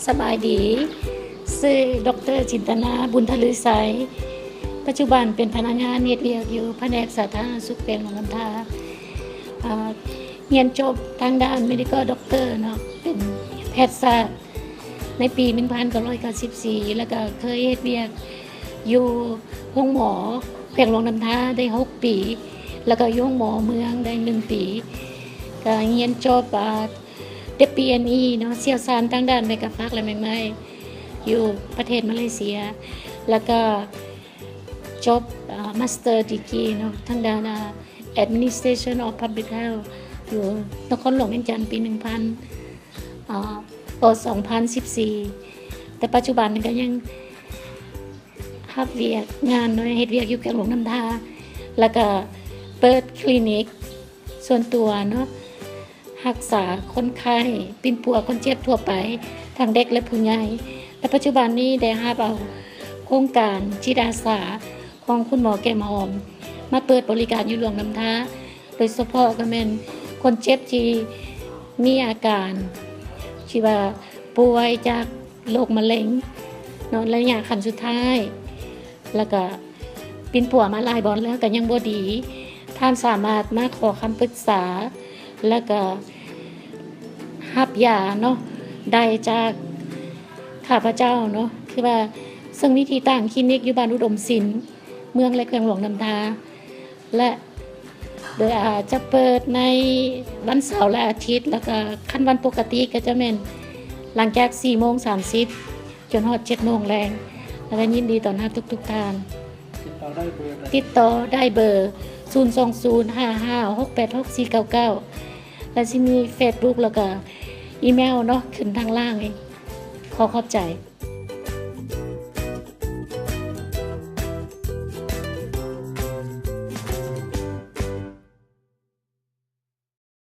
ສະບາຍດີ ຊື່ ດຣ ຈິນຕະນາ ບຸນທະລືໄຊ, ປັດຈຸບັນເປັນພະນັກງານເຮັດວຽກຢູ່ພະແນກສາທາລະນະສຸກແຂວງຫຼວງນ້ຳທາ. ອ່າ ຮຽນຈົບທາງດ້ານ Medical Doctor ເນາະ ເປັນແພດສັດໃນປີໜຶ່ງພັນເກົ້າຮ້ອຍເກົ້າສິບສີ່ ແລ້ວກໍເຄີຍເຮັດວຽກຢູ່ໂຮງໝໍແຂວງຫຼວງນ້ຳທາໄດ້ຫົກປີ ແລ້ວກໍຢູ່ໂຮງໝໍເມືອງໄດ້ໜຶ່ງປີ. ກໍຮຽນຈົບ ອ່າ ເດັບປີເອັນອີເນາະ ຊ່ຽວຊານທາງດ້ານໃບກະພັກ ແລະ ໄມ້ໄມ້ ຢູ່ປະເທດມາເລເຊຍ ແລ້ວກໍຈົບ ອ່າ Master Degree ເນາະ ທາງດ້ານ ອ່າ Administration of Public Health ຢູ່ນະຄອນຫຼວງວຽງຈັນ ປີໜຶ່ງພັນ ອ່າ ສອງພັນສິບສີ່ ແຕ່ປັດຈຸບັນນີ້ກໍຍັງຮັບວຽກງານເນາະ ເຮັດວຽກຢູ່ແຂວງຫຼວງນ້ຳທາ ແລ້ວກໍເປີດຄລີນິກ ສ່ວນຕົວເນາະ ຮັກສາຄົນໄຂ້ ປິ່ນປົວຄົນເຈັບທົ່ວໄປ ທັງເດັກ ແລະ ຜູ້ໃຫຍ່. ແລະ ປັດຈຸບັນນີ້ໄດ້ຮັບເອົາໂຄງການຈິດອາສາຂອງຄຸນໝໍແກ້ມຫອມ ມາເປີດບໍລິການຢູ່ຫຼວງນ້ຳທາ ໂດຍສະເພາະກໍແມ່ນຄົນເຈັບທີ່ມີອາການທີ່ວ່າປ່ວຍຈາກໂລກມະເລັງເນາະ ໄລຍະຂັ້ນສຸດທ້າຍ ແລ້ວກໍ ປິ່ນປົວມາຫຼາຍບ່ອນແລ້ວກໍຍັງບໍ່ດີ, ທ່ານສາມາດມາຂໍຄຳປຶກສາ ແລ້ວກໍຮັບຢາເນາະ ໄດ້ຈາກຂ້າພະເຈົ້າເນາະ ຄືວ່າເຊິ່ງມີທີ່ຕັ້ງຄລີນິກຢູ່ບ້ານອຸດົມສິນ ເມືອງ ແລະ ແຂວງຫຼວງນ້ຳທາ ແລະ ໂດຍ ອາ ຈະເປີດໃນວັນເສົາ ແລະ ອາທິດ ແລ້ວກໍຄັນວັນປົກກະຕິກໍຈະແມ່ນຫຼັງຈາກສີ່ໂມງສາມສິບ ຈົນຮອດເຈັດໂມງແລງ ແລ້ວກໍຍິນດີຕ້ອນຮັບທຸກໆທ່ານ. ຕິດຕໍ່ໄດ້ເບີໃດ? ຕິດຕໍ່ໄດ້ເບີ ສູນສອງສູນ ຫ້າຫ້າຫົກແປດຫົກສີ່ເກົ້າເກົ້າ ແລະ ຊິມີເຟສບຸກ ແລ້ວກໍອີເມວເນາະ ຂຶ້ນທາງລ່າງນີ້. ຂໍຂອບໃຈ.